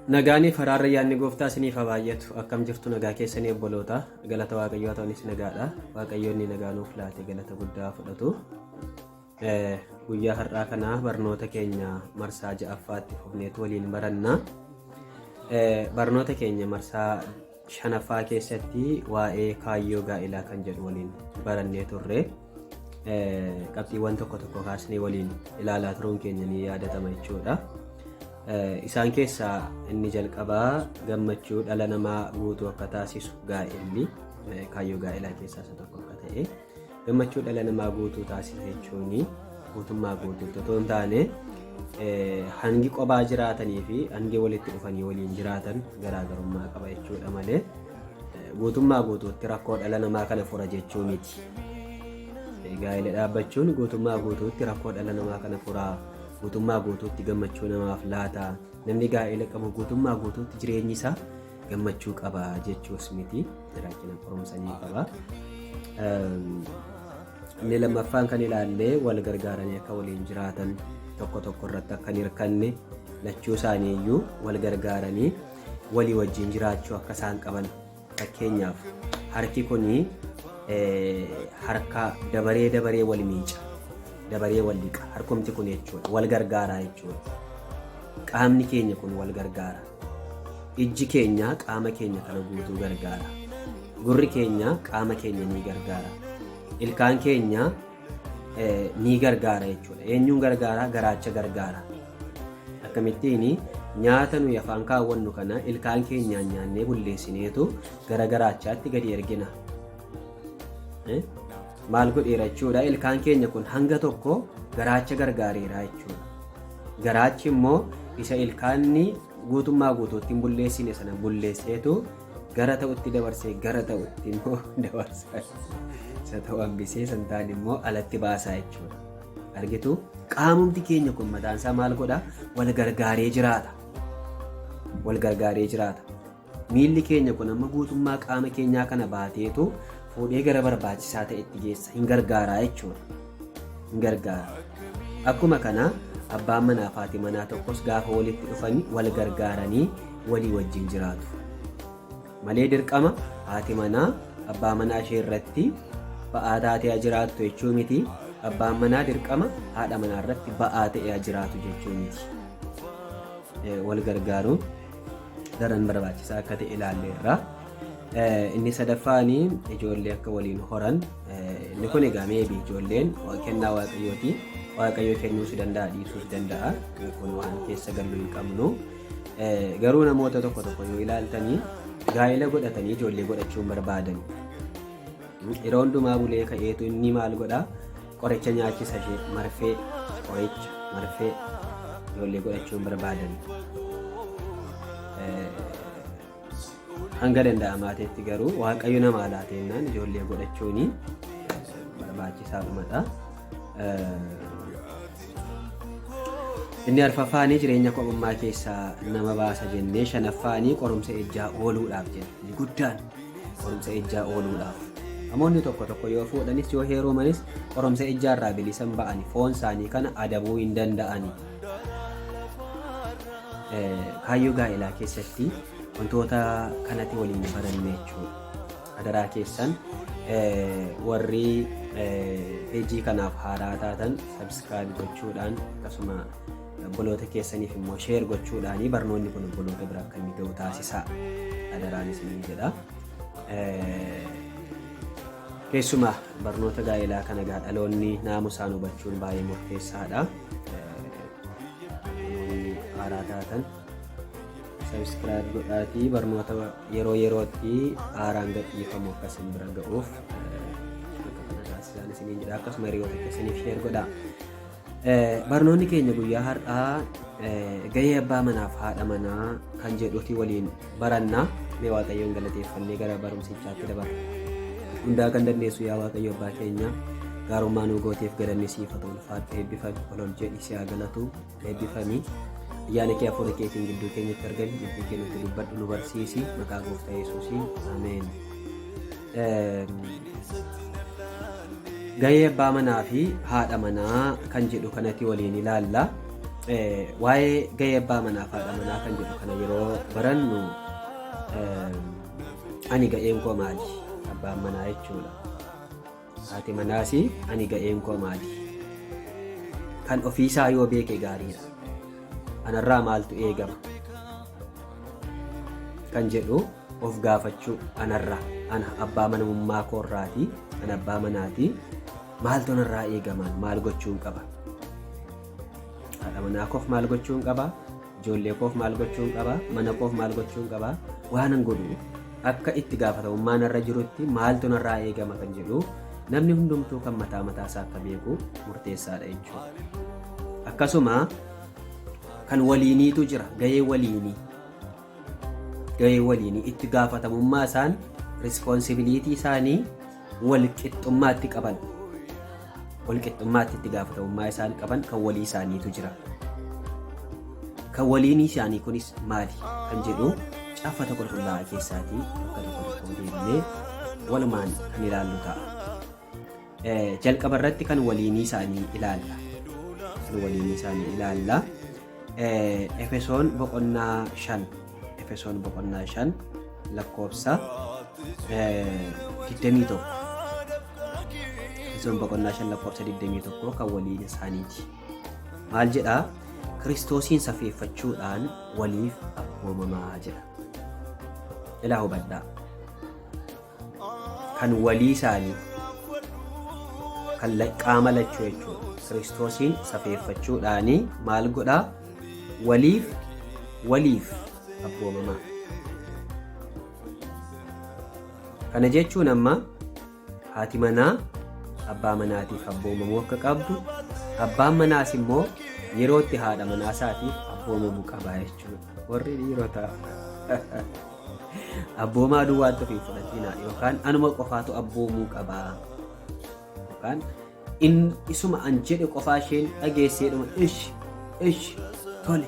Nagaanii faraarra yaadni gooftaa isiniif haa baay'atu. Akkam jirtu nagaa keessanii obboloota? Galata Waaqayyoo haa ta'unis nagaadha. Waaqayyo inni nagaa nuuf laate galata guddaa fudhatu. Guyyaa har'aa kana barnoota keenya marsaa ja'affaatti fufneetu waliin baranna. Barnoota keenya marsaa shanaffaa keessatti waa'ee kaayyoo gaa'ilaa kan jedhu waliin barannee turre. Qabxiiwwan tokko tokko kaasnee waliin ilaalaa turuun keenya ni yaadatama jechuudha. Isaan keessaa inni jalqabaa gammachuu dhala namaa guutuu akka taasisu gaa'elli kaayyoo gaa'elaa keessaa isa tokko akka ta'e gammachuu dhala namaa guutuu taasisa jechuun guutummaa guutuutti otoo hin taane hangi qobaa jiraatanii fi hangi walitti dhufanii waliin jiraatan garaagarummaa qaba jechuudha malee guutummaa guutuutti rakkoo dhala namaa kana fura jechuu miti. Gaa'ela dhaabbachuun guutummaa guutuutti rakkoo dhala namaa kana furaa guutummaa guutuutti gammachuu namaaf laata. Namni gaa'ela qabu guutummaa guutuutti jireenyi isaa gammachuu qaba jechuus miti. Rakkina qorumsa ni qaba. Inni lammaffaan kan ilaalle wal gargaaranii akka waliin jiraatan tokko tokko irratti akka hin hirkanne lachuu isaanii iyyuu wal gargaaranii walii wajjin jiraachuu akka isaan qaban. Fakkeenyaaf harki kun harka dabaree dabaree wal miica, dabaree wal dhiqa. Harkumti kun jechuudha wal gargaaraa jechuudha. Qaamni keenya kun wal gargaara. Ijji keenya qaama keenya kana guutuu gargaara. Gurri keenya qaama keenya ni gargaara. Ilkaan keenya ni gargaara jechuudha. Eenyuun gargaara? Garaacha gargaara. Akkamittiin nyaata nuyi afaan kaawwannu kana ilkaan keenyaan nyaannee bulleessineetu gara garaachaatti gadi ergina. Maal godheera jechuudha? Ilkaan keenya kun hanga tokko garaacha gargaareera jechuudha. Garaachi immoo isa ilkaanni guutummaa guutuutti hin bulleessine sana bulleesseetu gara ta'utti dabarsee gara ta'utti immoo dabarsa. Isa ta'u hambisee san ta'an immoo alatti baasaa jechuudha. Argitu qaamumti keenya kun mataan isaa maal godha? Wal gargaaree jiraata. Wal gargaaree jiraata. Miilli keenya kun amma guutummaa qaama keenyaa kana baateetu fuudhee gara barbaachisaa ta'etti geessa. Hin gargaaraa jechuudha. Hin gargaara. Akkuma kana abbaan manaa fi haati manaa tokkos gaafa walitti dhufanii wal gargaaranii walii wajjin jiraatu. Malee dirqama haati manaa abbaa manaa ishee irratti ba'aa taatee haa jiraattu jechuu miti. Abbaan manaa dirqama haadha manaa irratti ba'aa ta'ee haa jiraatu jechuu miti. Wal gargaaruun daran barbaachisaa akka ta'e ilaalleerra. Inni sadaffaan ijoollee akka waliin horan. Inni kun egaa meebi ijoolleen kennaa waaqayyooti. Waaqayyo kennuus danda'a dhiisuus danda'a. Kun waan keessa gallu hin qabnu. Garuu namoota tokko tokko yoo ilaaltanii gaa'ela godhatanii ijoollee godhachuu hin barbaadan. Yeroo hundumaa bulee ka'eetu inni maal godhaa? Qoricha nyaachisa ishee marfee qoricha marfee ijoollee godhachuu hin barbaadan. Hanga danda'amaa ta'etti garuu waaqayyo namaa laateennaan ijoollee godhachuun barbaachisaadhumadha. Inni arfaffaanii jireenya kophummaa keessaa nama baasa jennee shanaffaanii qorumsa ejjaa ooluudhaaf jenna. Inni guddaan qorumsa ejjaa ooluudhaaf. Namoonni tokko tokko yoo fuudhanis yoo heerumanis qorumsa ejjaa irraa bilisa hin ba'ani. Foon isaanii kana adabuu hin danda'ani. Kaayyoo gaa'elaa keessatti wantoota kanatti waliin baranne jechuudha. Adaraa keessan warri peejii kanaaf haaraa taatan subscribe gochuudhaan akkasuma obboloota keessaniif immoo share gochuudhaan barnoonni kun obboloota bira akka inni ga'u taasisaa. Adaraan isiniin jedha. Keessumaa barnoota gaa'elaa kana gaa dhaloonni naamusaan hubachuun baay'ee murteessaadha. Namoonni haaraa taatan subscribe godhaatii barnoota yeroo yerootti haaraan gadhiifamu akka isin bira ga'uuf akka kana taasisaan isiniin jedha. Akkasuma hiriyoota keessaniif share godhaa. Barnoonni keenya guyyaa har'aa gahee abbaa manaaf haadha manaa kan jedhuti waliin baranna. Mee Waaqayyoon galateeffannee gara barumsichaatti dabarra. Hundaa kan dandeessu yaa Waaqayyo abbaa keenya gaarummaa nuu gooteef galanni siif haa ta'u ulfaadhu eebbifami ol ol jedhi si haa galatu eebbifami. Ayyaana kee hafuura keetiin gidduu keenyatti argami dubbii kee nutti dubbadhu nu barsiisi maqaa gooftaa Yesuusiin ameen. Gahee abbaa manaa fi haadha manaa kan jedhu kanatti waliin ilaalla. Waa'ee gahee abbaa manaa fi haadha manaa kan jedhu kana yeroo barannu, ani ga'een koo maali? Abbaan manaa jechuudha. Haati manaas ani ga'een koo maali? Kan ofiisaa yoo beeke gaariidha. Anarraa maaltu eegama? Kan jedhu of gaafachuu. Anarraa, ana abbaa manamummaa koorraati, ana abbaa manaati, maaltu narraa eegamaan, maal gochuun qaba? Haadha manaa koof maal gochuun qaba? Ijoollee koof maal gochuun qaba? Mana koof maal gochuun qaba? Waanan godhu akka itti gaafatamummaa narra jirutti maaltu narraa eegama kan jedhu namni hundumtuu kan mataa mataa isaa akka beeku murteessaadha jechuudha. Akkasuma kan waliiniitu jira, gahee waliinii. Gahee waliinii, itti gaafatamummaa isaan, responsibility isaanii wal qixxummaatti qaban. Wal qixxummaatti itti gaafatamummaa isaan qaban kan walii isaaniitu jira. Kan waliinii isaanii kunis maali kan jedhu Caaffata Qulqullaa'aa keessaatii bakka tokko tokko deemnee walumaan kan ilaallu ta'a. Jalqaba irratti kan waliinii isaanii ilaalla. Kan waliinii isaanii ilaalla. Efesoon boqonnaa 5, Efesoon boqonnaa 5 lakkoofsa 21. Efesoon boqonnaa 5 lakkoofsa 21 kan waliin isaaniiti. Maal jedhaa? Kiristoosiin safeeffachuudhaan waliif abboomamaa jedha. Ilaa, hubadhaa. Kan walii isaanii, kan qaama lachuu jechuudha. Kiristoosiin safeeffachuudhaanii maal godhaa? Waliif abboomamaa. Kana jechuun amma haati manaa abbaa manaatiif abboomamuu akka qabdu, abbaan manaas immoo yerootti haadha manaa isaatiif abboomamuu qaba jechuudha. Warri dhiirotaa abboomaa duwwaatti ofii fudhatina, yookaan anuma qofaatu abboomuu qaba, yookaan isuma an jedhe qofaa isheen dhageesseedhuma, ish ish, tole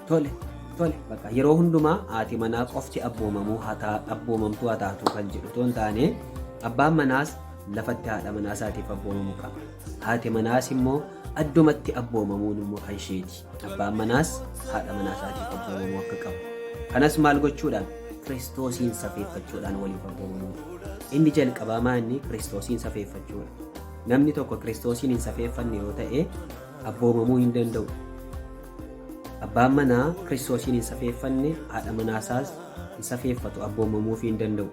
tole tole, bakka yeroo hundumaa haati manaa qofti abboomamuu abboomamtuu haa taatu kan jedhu otoo hin taane, abbaan manaas lafatti haadha manaa isaatiif abboomamuu qaba. Haati manaas immoo addumatti abboomamuun immoo kan isheeti. Abbaan manaas haadha manaa isaatiif abboomamuu akka qabu. Kanas maal gochuudhaan? Kiristoosiin safeeffachuudhaan waliif abboomamuu. Inni jalqabaa maa inni? Kiristoosiin safeeffachuudha. Namni tokko Kiristoosiin hin safeeffanne yoo ta'e abboomamuu hin danda'u. Abbaan manaa Kiristoosiin hin safeeffanne haadha manaasaas hin safeeffatu, abboomamuufii hin danda'u.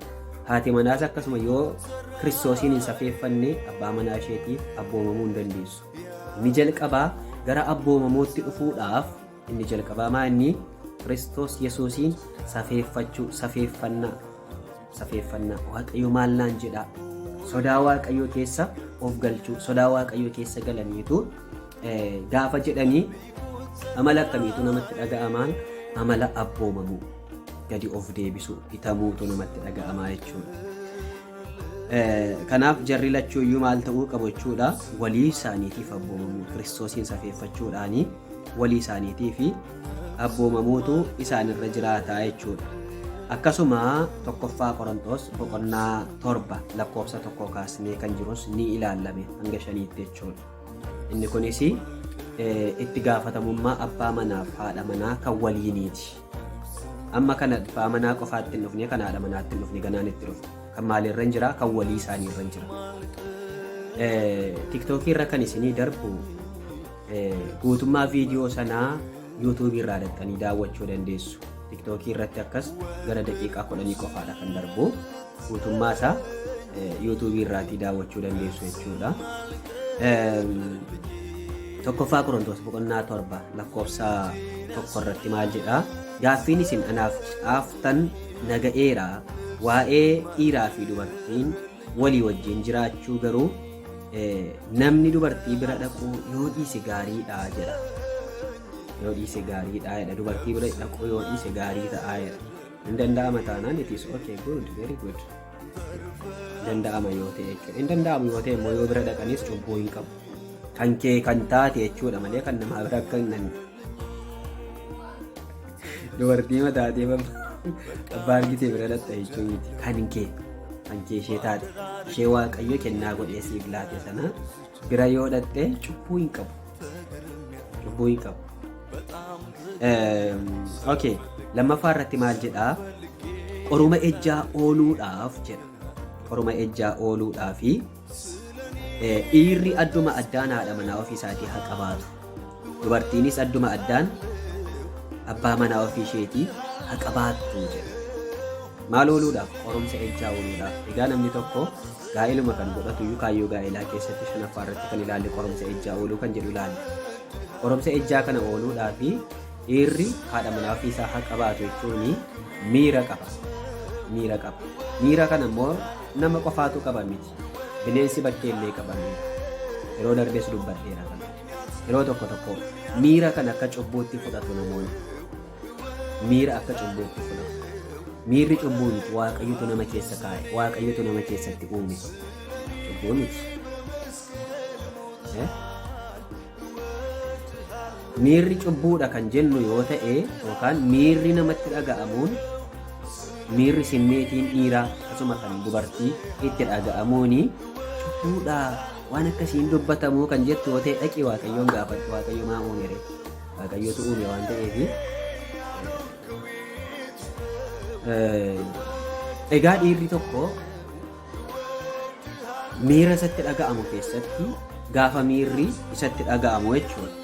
Haati manaas akkasuma yoo Kiristoosiin hin safeeffanne abbaa manaa isheetiif abboomamuu hin dandeessu. Inni jalqabaa gara abboomamuutti dhufuudhaaf, inni jalqabaa maa inni? Kiristoos Yesuusiin safeeffachuu, safeeffannaa. Safeeffannaa. Waaqayyo maal naan jedhaa? Sodaa Waaqayyoo keessa of galchuu, sodaa Waaqayyoo keessa galaniitu gaafa jedhanii amala akkamiitu namatti dhaga'amaan? Amala abboomamuu, gadi of deebisuu, bitamuutu namatti dhaga'amaa jechuudha. Kanaaf jarri lachuu iyyuu maal ta'uu qabu jechuudha? Walii isaaniitiif abboomamuu, Kiristoosiin safeeffachuudhaanii walii isaaniitiif abboomamuutu isaanirra jiraata jechuudha. Akkasuma 1ffaa Qorontos boqonnaa 7 lakkoofsa 1 kaasnee kan jirus ni ilaalame hanga 5tti jechuudha. Inni kunis itti gaafatamummaa abbaa manaaf haadha manaa kan waliiniiti. Amma kan abbaa manaa qofaatti hin dhufne, kan haadha manaatti hin dhufne, ganaan itti dhufne. Kan maalirra hin jira? Kan walii isaanii irra hin jira. TikTokii irra kan isinii darbu guutummaa viidiyoo sanaa YouTubeii irraa dhaqxanii daawwachuu dandeessu. TikTokii irratti akkas gara daqiiqaa 10 qofaadha kan darbu. Guutummaa isaa YouTubeii irraatii daawwachuu dandeessu jechuudha. 1ffaa Qorontoos boqonnaa 7 lakkoofsa 1 irratti maal jedhaa? Gaaffiin isin anaaf caaftan naga'eera, waa'ee dhiiraa fi dubartiin walii wajjin jiraachuu garuu namni dubartii bira dhaquu yoo dhiise gaariidha jedha. Yoo dhiise gaariidha jedha. Dubartii bira dhaquu yoo dhiise gaarii ta'a jedha. Hin danda'ama taanaan it is okay, good, very good. Danda'ama yoo ta'e jechuudha. Hin danda'amu yoo ta'e immoo yoo bira dhaqanis cubbuu hin qabu. Kan kee kan taate jechuudha malee kan namaa bira akka hin dhaqne. Dubartii mataatee abbaa argitee bira dhaqxa jechuu miti. Kan kee ishee taate, ishee Waaqayyo kennaa godhee siif laate sana bira yoo dhaqxe cubbuu hin qabu. Cubbuu hin qabu. Okay, lammaffaa irratti maal jedhaa? Qoruma ejjaa ooluudhaaf jedha. Qoruma ejjaa ooluudhaafi dhiirri adduma addaan haadha manaa ofii isaatii haa qabaatu. Dubartiinis adduma addaan abbaa manaa ofii isheetii haa qabaattu jedha. Maal ooluudhaaf? Qorumsa ejjaa ooluudhaaf. Egaa namni tokko gaa'eluma kan godhatu iyyuu kaayyoo gaa'elaa keessatti shanaffaa irratti kan ilaalle qorumsa ejjaa ooluu kan jedhu ilaalle. Qorumsa ejjaa kana ooluudhaaf dhiirri haadha manaa ofii isaa haa qabaatu jechuun miira qaba. Miira qaba. Miira kana immoo nama qofaatu qaba miti. Bineensi bakkee illee qaba miira. Yeroo darbees dubbadheera kana. Yeroo tokko tokko miira kana akka cubbuutti fudhatu namoonni. Miira akka cubbuutti fudhatu. Miirri cubbuu miti. Waaqayyotu nama keessa kaa'e. Waaqayyotu nama keessatti uume. Cubbuu miti. Miirri cubbuudha kan jennu yoo ta'e yookaan miirri namatti dhaga'amuun miirri simmeetiin dhiiraa akkasuma kan dubartii itti dhaga'amuuni cubbuudha waan akkasiin dubbatamuu kan jettu yoo ta'e dhaqii Waaqayyoon gaafadhu. Waaqayyo maa uume ree? Waaqayyotu uume waan ta'eef. Egaa dhiirri tokko miira isatti dhaga'amu keessatti gaafa miirri isatti dhaga'amu jechuudha.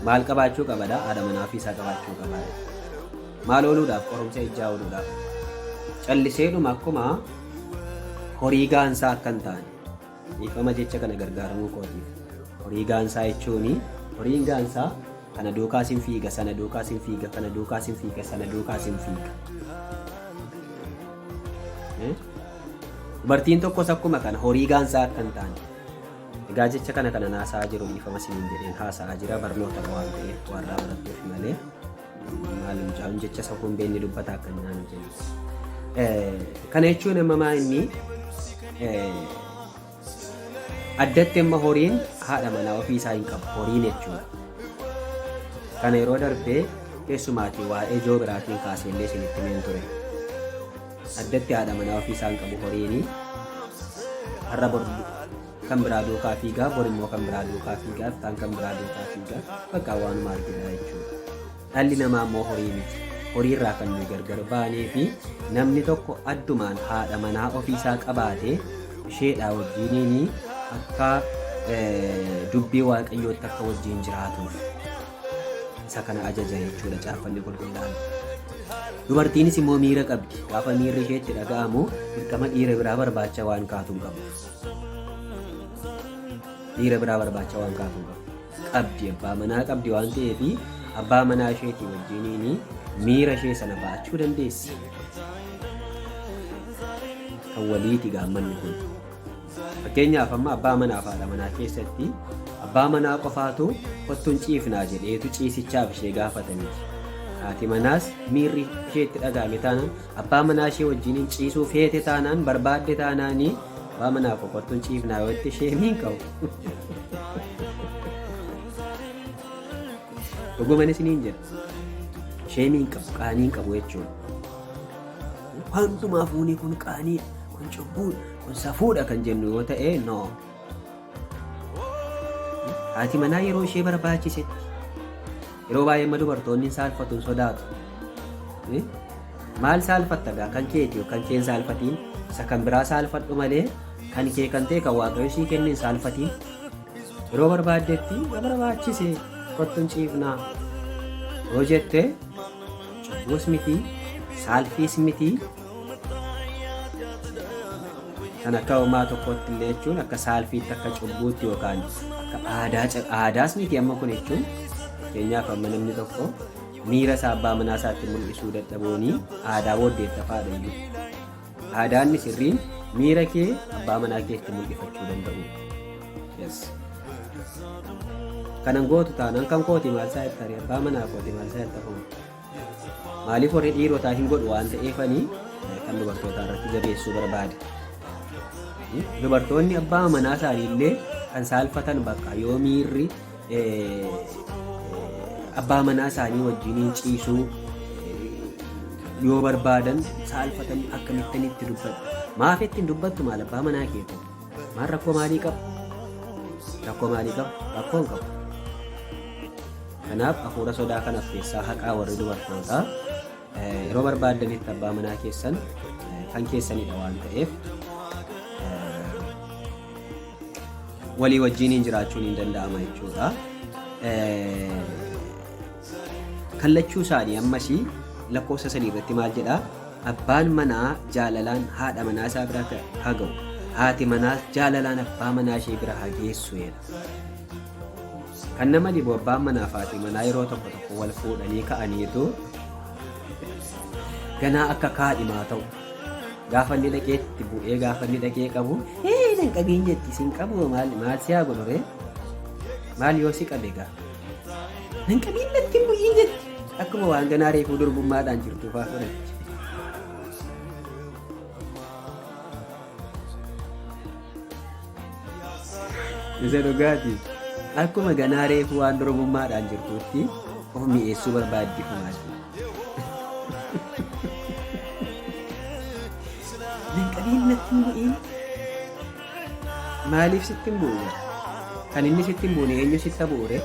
Maal qabaachuu qabadha? Haadha manaa ofii isaa qabaachuu qaba. Maal ooluudhaaf? Qorumsa ejjaa ooluudhaaf. Calliseedhuma akkuma horii gaansaa akka hin taane. Dhiifama jecha kana gargaaramuu kootiif. Horii gaansaa jechuun horiin gaansaa kana duukaas hin fiiga, sana duukaas hin fiiga, kana duukaas hin fiiga, sana duukaas hin fiiga. Dubartiin tokkos akkuma kana horii gaansaa akka hin taane. Egaa jecha kana kanan haasa'aa jiru dhiifama isiniin jedheen haasa'aa jira barnoota waan ta'eef warraa barattuuf malee maal mucaan jecha safuu hin beekne dubbata akka naan hin jenne. Kana jechuun amma maa inni addatti amma horiin haadha manaa ofii isaa hin qabu horiin jechuudha. Kana yeroo darbee keessumaatii waa'ee joo biraatiin kaasee illee isinitti himeen ture. Addatti haadha manaa ofii isaa hin qabu horiini har'a bor kan biraa duukaa fiigaa bor immoo kan biraa duukaa fiigaa iftaan kan biraa duukaa fiigaa bakka waanuma argina jechuudha. Dhalli namaa immoo horii miti. Horii irraa kan nuyi gargar baanee fi namni tokko addumaan haadha manaa ofii isaa qabaate isheedhaa wajjiniin akka dubbii Waaqayyootti akka wajjin jiraatuuf isa kana ajaja jechuudha caaffanni qulqullaa'an. Dubartiinis immoo miira qabdi. Gaafa miirri isheetti dhaga'amu dirqama dhiira biraa barbaacha waan kaatu hin qabdu. Dhiira biraa barbaacha waan kaatu hin qabdu. Qabdi abbaa manaa qabdi waan ta'eef abbaa manaa isheetii wajjiniin miira ishee sana ba'achuu dandeessi. Kan waliiti gaammanni kun. Fakkeenyaaf amma abbaa manaa fi haadha manaa keessatti abbaa manaa qofaatu kottuun ciifnaa jedheetu ciisichaaf ishee gaafata miti. Haati manaas miirri isheetti dhaga'ame taanaan abbaa manaa ishee wajjiniin ciisuu feete taanaan barbaadde taanaanii abbaa manaa koo kottuun ciifnaa yoo itti ishee hin qabu. Dhuguman isiniin jedha. Sheemii hin qabu, qaanii hin qabu jechuudha. Hundumaa fuunii kun qaaniidha, kun cubbuudha, kun safuudha kan jennu yoo ta'e no. Haati manaa yeroo ishee barbaachisetti yeroo baay'ee amma dubartoonni hin saalfatu hin sodaatu. Maal saalfatta gaa kan keeti kan kee hin saalfatiin isa kan biraa saalfadhu malee kan kee kan ta'e kan waaqayyo sii kenne hin saalfatiin. Yeroo barbaaddetti na barbaachise kottuun ciifnaa yoo jette cubbuus miti saalfiis miti kan akka homaa tokkootti illee jechuun akka saalfiitti akka cubbuutti yookaan akka aadaa aadaas miti amma kun jechuun fakkeenyaaf amma namni tokko miira isaa abbaa manaa isaatti mul'isuu dadhabuuni aadaa booddeettafaadha iyyuu. Aadaanni sirriin miira kee abbaa manaa keetti mul'ifachuu danda'u. Yes. Kanan gootu taanaan kan kooti maal isaa jettari abbaa manaa kooti maal isaa jetta kun. Maaliif warri dhiirotaa hin godhu waan ta'eefani kan dubartootaa irratti jabeessuu barbaade. Dubartoonni abbaa manaa isaanii illee kan saalfatan bakka yoo miirri abbaa manaa isaanii wajjiniin ciisuu yoo barbaadan saalfatanii akkamittan itti dubbadha. Maaf ittiin dubbattu maal abbaa manaa keetu? Maal rakkoo maalii qaba? Rakkoo maalii qaba? Rakkoo hin qabu. Kanaaf hafuura sodaa kan of keessaa haqaa warri dubartootaa yeroo barbaaddanitti abbaa manaa keessan kan keessanidha waan ta'eef walii wajjiniin jiraachuun hin danda'ama jechuudha. Kallachuu isaanii ammasii lakkoofsa 3 irratti maal jedhaa? Abbaan manaa jaalalaan haadha manaa isaa bira haa ga'u, haati manaas jaalalaan abbaa manaa ishee bira haa geessu jedha. Kan nama dhibu abbaan manaa fi haati manaa yeroo tokko tokko wal fuudhanii ka'aniitu ganaa akka kaadhimaa ta'u. Gaafa inni dhaqee itti bu'ee gaafa inni dhaqee qabu ee nan qabiin jetti sin qabu maal maal si haa godhu ree maal yoo si qabe gaa nan qabiin natti hin bu'iin jetti akkuma waan ganaa reefuu durbummaadhaan jirtu faa fudhatti. Isa dhugaati. Akkuma ganaa reefuu waan durbummaadhaan jirtuutti of mi'eessuu barbaaddi fumaati. Nan qabiin natti hin bu'iin. Maaliif sitti hin bu'u? Kan inni sitti hin buune eenyu sitti bu'u ree?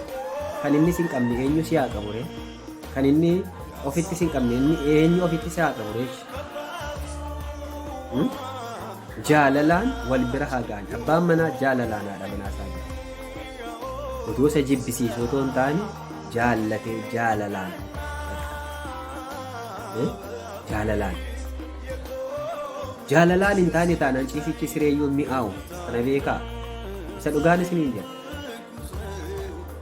Kan inni si hin qabne eenyu si haa qabu ree? Kan inni ofitti si hin qabne inni eenyu ofitti si haa qabu ree? Jaalalaan wal bira haa ga'an. Abbaan manaa jaalalaan haadha manaa isaa bira. Utuu isa jibbisiisuu otoo hin taane jaallatee jaalalaan. Jaalalaan. Jaalalaan hin taane taanaan ciisichi sireeyyuu mi'aawu. Kana beekaa. Isa dhugaan isiniin jedha.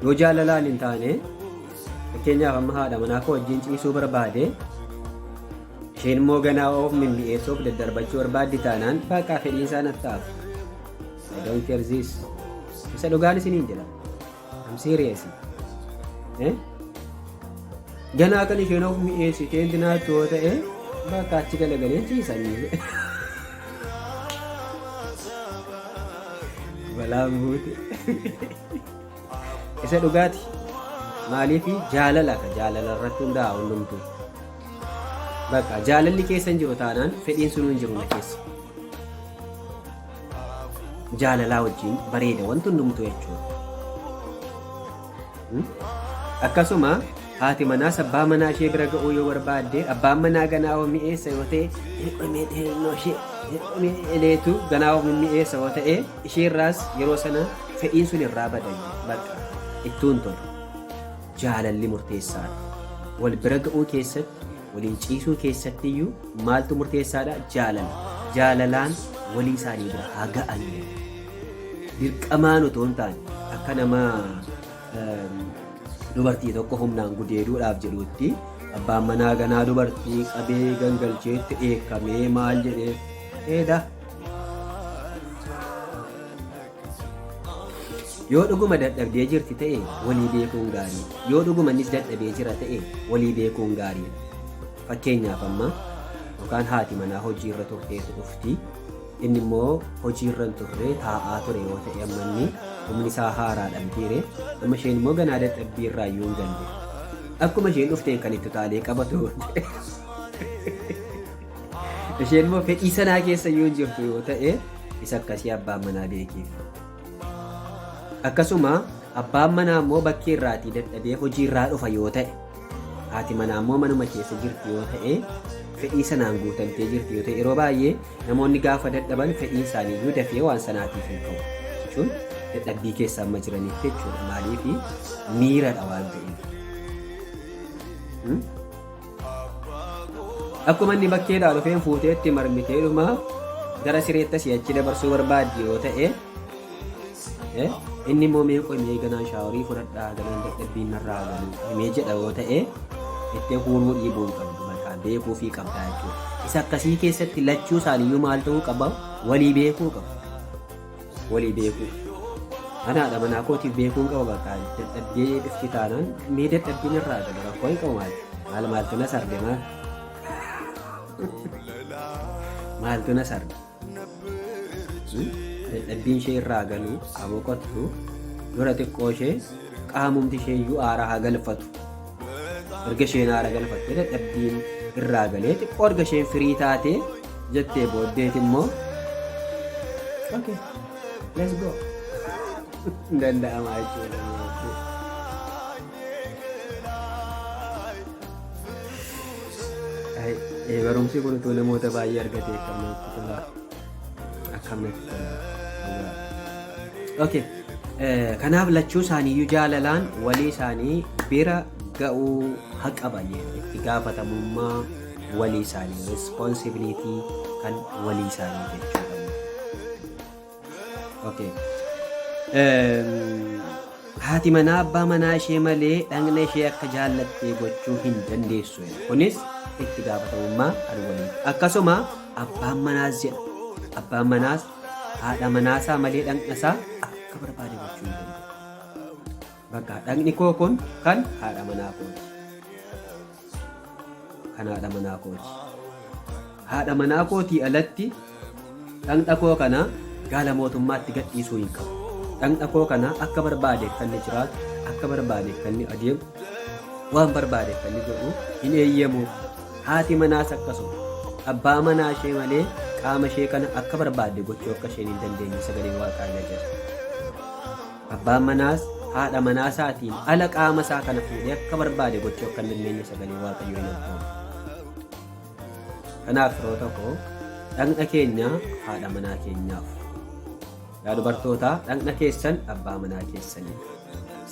Yoo jaalalaan hin taane fakkeenyaaf amma haadha manaa koo wajjin ciisuu barbaade isheen immoo ganaa of mimmi'eessuuf daddarbachuu barbaaddi taanaan bakka fedhiin isaa natti ta'aaf. I don't care this. Isa dhugaan isiniin jedha. I'm serious. Eh? Ganaa kan isheen of mi'eessitee intinaatti yoo ta'e bakka achi galagalee ciisanii. Balaan buute. Isa dhugaati. Maaliif jaalala ka jaalala irratti hundaa'a hundumtuu. Bakka jaalalli keessa hin jiru taanaan fedhiin sunuu hin jiru na keessa. Jaalalaa wajjin bareeda wanti hundumtuu jechuudha. Akkasuma haati manaas abbaa manaa ishee bira ga'uu yoo barbaadde abbaan manaa ganaa of mi'eessa yoo ta'e qomee dheerinoo ishee qomee eleetu ganaa of mi'eessa yoo ta'e isheerraas yeroo sana fedhiin sun irraa bada bakka ittuun tolu. Jaalalli murteessaadha. Wal bira ga'uu keessatti waliin ciisuu keessatti iyyuu maaltu murteessaadha? Jaalala. Jaalalaan walii isaanii bira haa ga'an. Dirqamaan otoo hin taane akka nama dubartii tokko humnaan gudeeduudhaaf jedhuutti abbaan manaa ganaa dubartii qabee gangalcheetti dheekkamee maal jedhee eeda. Yoo dhuguma dadhabdee jirti ta'e walii beekuun gaariidha. Yoo dhuguma innis dadhabee jira ta'e walii beekuun gaariidha. Fakkeenyaaf amma yookaan haati manaa hojii irra turteetu dhufti. Inni immoo hojii irra hin turre taa'aa ture yoo ta'e amma inni humni isaa haaraadha mitiire. Amma isheen immoo ganaa dadhabbii irraa iyyuu hin galle. Akkuma isheen dhufteen kan itti utaalee qabatu yoo ta'e isheen immoo fedhii sanaa keessa iyyuu hin jirtu yoo ta'e isa akkasii abbaan manaa beekiif. Akkasuma abbaan manaa immoo bakkee irraatii dadhabee hojii irraa dhufa yoo ta'e haati manaa immoo manuma keessa jirti yoo ta'e fedhii sanaan guutamtee jirti yoo ta'e yeroo baay'ee namoonni gaafa dadhaban fedhiin isaanii iyyuu dafee waan sanaatiif hin ka'u jechuun dadhabbii keessa amma jiranitti jechuudha. Maaliif miiradha waan ta'eef. Akkuma inni bakkeedhaa dhufeen fuuteetti marmitee dhuma gara sireetti asii achi dabarsuu barbaaddi yoo ta'e inni immoo mee qoy mee ganaan shaaworii fudhadhaa ganaan dadhabbiin narraa galu mee jedha yoo ta'e itti huuruu dhiibuu hin qabdu maqaa beekuufii qabdaa jechuudha. Isa akkasii keessatti lachuu isaaniiyyuu maal ta'uu qaba? Walii beekuu qabu. Walii beekuu. Ana haadha manaa kootiif beekuun qaba bakka dadhabdee dhufti taanaan mee dadhabbiin irraa galu rakkoo hin qabu maal maal maaltu na sarde maal maaltu na sarde dadhabbiin ishee irraa galu haa boqottu dura xiqqoo ishee qaamumti ishee iyyuu aara haa galfatu erga isheen aara galfatte dadhabbiin irraa galee xiqqoo erga isheen firii taate jettee booddeet immoo okay let's go danda'ama jechuudha. Barumsi kun utuu namoota baay'ee argatee akkam namatti tola. Akkam natti tola. Dhugaa. Okay. Kanaaf lachuu isaaniiyyuu jaalalaan walii isaanii bira ga'uu haa qaban itti gaafatamummaa walii isaanii responsibility kan walii isaanii jechuudha. Okay. Haati manaa abbaa manaa ishee malee dhagna ishee akka jaallattee gochuu hin dandeessu. Kunis itti gaafatamummaa kan waliiti. Akkasuma abbaan manaas jedha. Abbaan manaas haadha manaasaa malee dhagna isaa akka barbaade gochuu hin danda'u. Bakka dhagni koo kun kan haadha manaa kooti. Kan haadha manaa kooti. Haadha manaa kootii alatti dhagna koo kana gaala mootummaatti gadhiisuu hin qabu. Dhagna koo kana akka barbaade kan inni jiraatu, akka barbaade kan inni adeemu, waan barbaade kan inni godhu hin eeyyamu. Haati manaas akkasuma. Abbaa manaa ishee malee qaama ishee kana akka barbaadde gochuu akka isheen hin dandeenye sagaleen Waaqaa ni ajaja. Abbaan manaas haadha manaa isaatiin ala qaama isaa kana fuudhee akka barbaade gochuu akka hin dandeenye sagaleen Waaqayyoo hin abbooma. Kanaaf firoota koo dhagna keenya haadha manaa keenyaaf. Yaa dubartootaa dhagna keessan abbaa manaa keessaniif.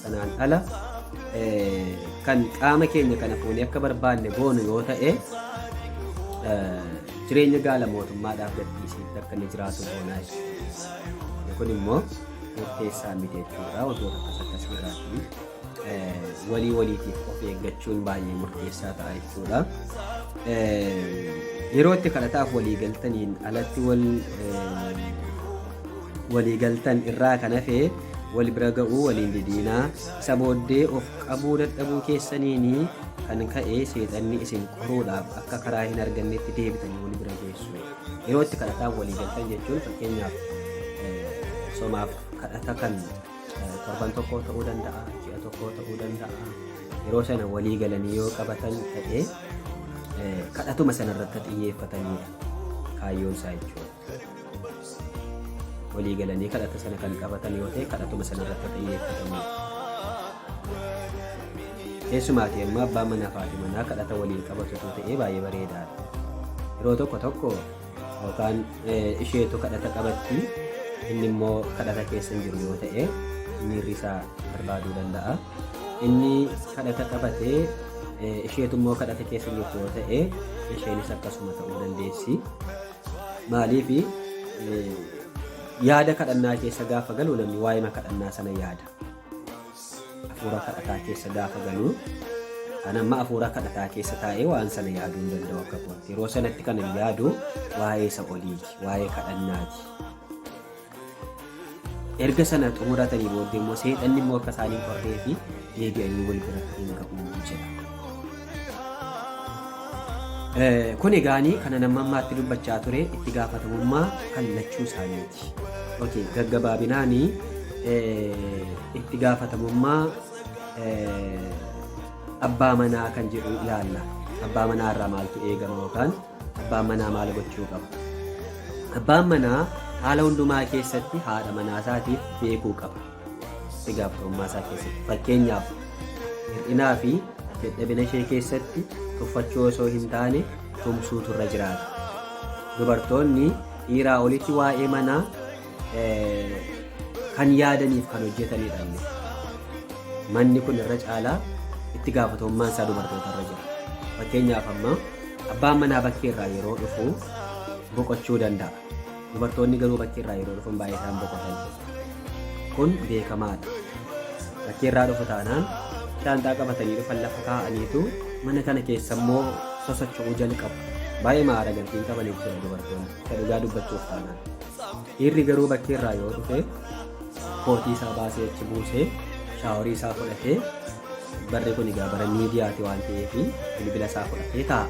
Sanaan ala kan qaama keenya kana fuunee akka barbaanne goonu yoo ta'e jireenya gaala mootummaadhaaf gadhiiseetti akka inni jiraatu goonaa jechuudha. Kun immoo murteessaa miti jechuudha. Wantoota akkas akkasii irraatii walii waliitiif of eeggachuun baay'ee murteessaa ta'a jechuudha. Yeroo itti kadhataaf walii galtaniin alatti wal walii galtan irraa kan hafe wal bira ga'uu waliin didiinaa isa booddee of qabuu dadhabuu keessaniin kan ka'e seexanni isin qoruudhaaf akka karaa hin argannetti deebitanii wal bira geessu. Yeroo itti kadhataaf walii galtan jechuun fakkeenyaaf somaaf kadhata kan torban tokkoo ta'uu danda'a, ji'a tokkoo ta'uu danda'a. Yeroo sana walii galanii yoo qabatan ta'e kadhatuma sana irratti xiyyeeffatanidha kaayyoon isaa jechuudha. Walii galanii kadhata sana kan qabatan yoo ta'e kadhatuma sana irratti xiyyeeffatanidha. Keessumaatii amma abbaa manaa fi haati manaa kadhata waliin qabatu ta'ee baay'ee bareedaadha. Yeroo tokko tokko yookaan isheetu kadhata qabatti inni immoo kadhata keessa hin jiru yoo ta'e miirri isaa barbaaduu danda'a. Inni kadhata qabatee isheetu immoo kadhata keessa hin jirtu yoo ta'e isheenis akkasuma ta'uu dandeessi. Maaliif yaada kadhannaa keessa gaafa galu namni waa'ee kadhannaa sana yaada. Hafuura kadhataa keessa gaafa galu kan amma hafuura kadhataa keessa taa'ee waan sana yaaduu hin danda'u akka kootti. Yeroo sanatti kan hin yaadu waa'ee isa oliiti, waa'ee kadhannaati. Erga sana xumuratanii booddee immoo seexanni immoo akka isaan hin qorree fi deebi'anii wal bira hin ga'u jedha. Kun egaanii kana nama ammaatti dubbachaa ture itti gaafatamummaa kan lachuu isaaniiti. Okay, gaggabaabinaanii itti gaafatamummaa abbaa manaa kan jedhu ilaalla. Abbaa manaa irraa maaltu eegama yookaan abbaan manaa maal gochuu qaba? Abbaan manaa haala hundumaa keessatti haadha manaa isaatiif beekuu qaba. Itti gaafatamummaa isaa keessatti. Fakkeenyaaf hir'inaa fi dadhabina ishee keessatti tuffachuu osoo hin taane tumsuutu irra jiraata. Dubartoonni dhiiraa olitti waa'ee manaa kan yaadaniif kan hojjetanidha. Manni kun irra caalaa itti gaafatamummaan isaa dubartoota irra jira. Fakkeenyaaf amma abbaan manaa bakkee irraa yeroo dhufu boqochuu danda'a. Dubartoonni garuu bakkee irraa yeroo dhufan baay'ee isaan boqotan. Kun beekamaadha. Bakkee irraa dhufu taanaan shaanxaa qabatanii dhufan lafa kaa'aniitu mana kana keessa immoo sosocho'uu jalqabu. Baay'ee maara galfiin qaban jechuudha dubartoonni. Isa dhugaa dubbachuuf taanaan. Dhiirri garuu bakkee irraa yoo dhufe kootii isaa baasee achi buusee shaaworii isaa fudhatee barri kun egaa bara miidiyaati waan ta'eef bilbila isaa fudhatee taa'a.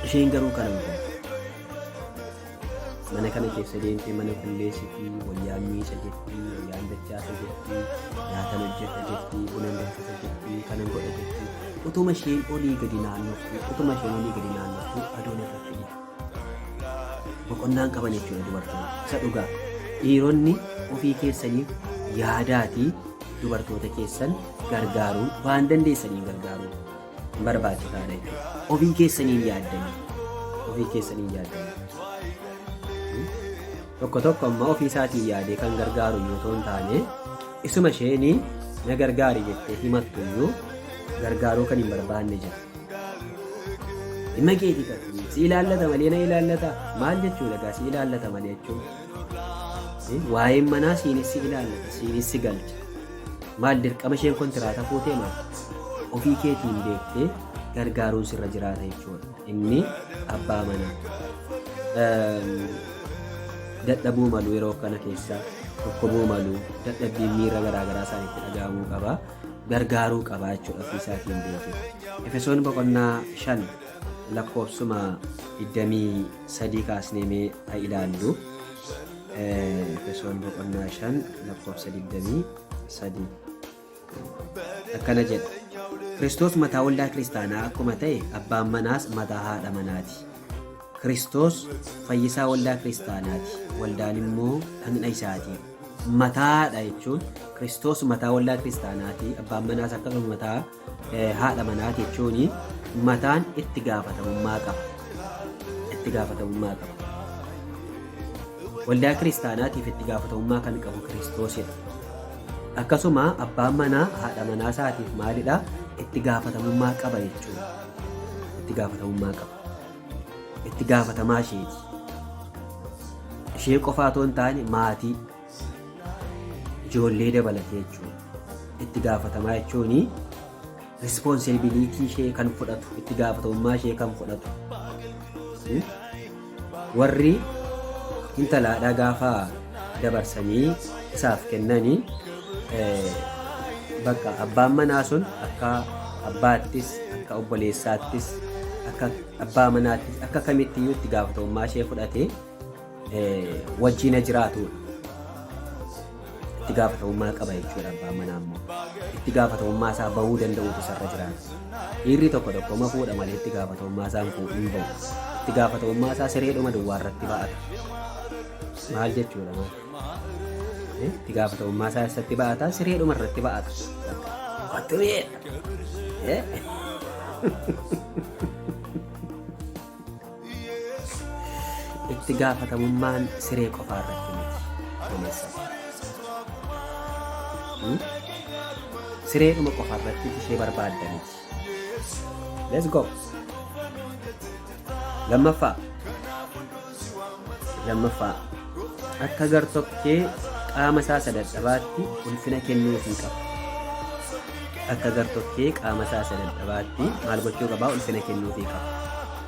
Isheen garuu kana hin gootu. Mana kana keessa deemtee mana qulleessitii, wayyaan miica jetti, wayyaan dachaasa jetti, nyaatan hojjedha jetti, buna danfisa jetti, kanan godha jetti. Utuma isheen olii gadi naannoftu, utuma isheen olii gadi naannoftu aduun irratti dhiha. Boqonnaan qaban jechuudha dubartoonni. Isa dhugaa. Dhiironni ofii keessaniif yaadaatii dubartoota keessan gargaaruun waan dandeessaniin gargaaruun. Barbaachisaadha jechuudha. Ofii keessaniin yaaddanii. Ofii keessaniin yaaddanii. Tokko tokko amma ofii isaatiin yaadee kan gargaaru yoo ta'u hin taane isuma isheen na gargaari jettee himattu iyyuu gargaaruu kan hin barbaanne jira. Dhimma keetii kan si ilaallata malee na ilaallata maal jechuudha gaa si ilaallata malee jechuun. Waa'een manaa siinis si ilaallata siinis si galcha. Maal dirqama isheen kontiraata fuutee maal? Ofii keetiin beektee gargaaruun sirra jiraata jechuudha. Inni abbaa manaa. Dadhabuu malu yeroo kana keessa dhukkubuu malu dadhabbiin miira garaagaraa isaanitti dhaga'amuu qaba. Gargaaruu qaba jechuudha ofii isaatiin beekee. Efesoon boqonnaa 5 lakkoofsuma 23 kaasnee mee haa ilaallu. Efesoon boqonnaa 5 lakkoofsa 23 akkana jedha. Kiristoos mataa waldaa kiristaanaa akkuma ta'e abbaan manaas mataa haadha manaati. Kiristoos fayyisaa waldaa kiristaanaati. Waldaan immoo dhagna isaati. Mataadha jechuun Kiristoos mataa waldaa kiristaanaati. Abbaan manaas akkasuma mataa haadha manaati jechuun mataan itti gaafatamummaa qaba. Itti gaafatamummaa qaba. Waldaa kiristaanaatiif itti gaafatamummaa kan qabu Kiristoosidha. Akkasuma abbaan manaa haadha manaa isaatiif maalidha? Itti gaafatamummaa qaba jechuudha. Itti gaafatamummaa qaba. Itti gaafatamaa isheeti. Ishee qofaa otoo hin taane maatii ijoollee dabalatee jechuudha. Itti gaafatamaa jechuun responsibility ishee kan fudhatu, itti gaafatamummaa ishee kan fudhatu. Warri intalaadhaa gaafa dabarsanii isaaf kennanii bakka abbaan manaa sun akka abbaattis akka obboleessaattis akka abbaa manaattis akka kamittiyyuu itti gaafatamummaa ishee fudhatee wajjina jiraatudha. Itti gaafatamummaa qaba jechuudha abbaan manaa immoo. Itti gaafatamummaa isaa bahuu danda'uutu isarra jiraata. Dhiirri tokko tokko ma fuudha malee itti gaafatamummaa isaa hin bahu. Itti gaafatamummaa isaa sireedhuma duwwaa irratti ba'ata. Maal jechuudha maal? Itti gaafatamummaa isaa eessatti ba'ata? Sireedhuma irratti ba'ata. Kottu mee? Itti gaafatamummaan siree qofaa irratti miti. Obboleessa. Sireedhuma qofa irratti ishee barbaadda miti. Let's go. Lammaffaa. Lammaffaa. Akka gartokkee qaama isaa isa dadhabaatti ulfina kennuufii qaba. Akka gartokkee qaama isaa isa dadhabaatti maal gochuu qabaa? Ulfina kennuufii qaba.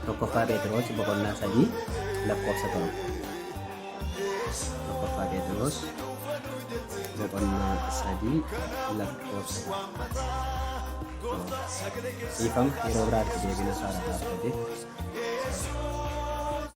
Tokkoffaa Pheexiroos boqonnaa 3 lakkoofsa 7. Tokkoffaa Pheexiroos boqonnaa 3 lakkoofsa 7. Dhiifama yeroo biraatti deebina saara gaafate.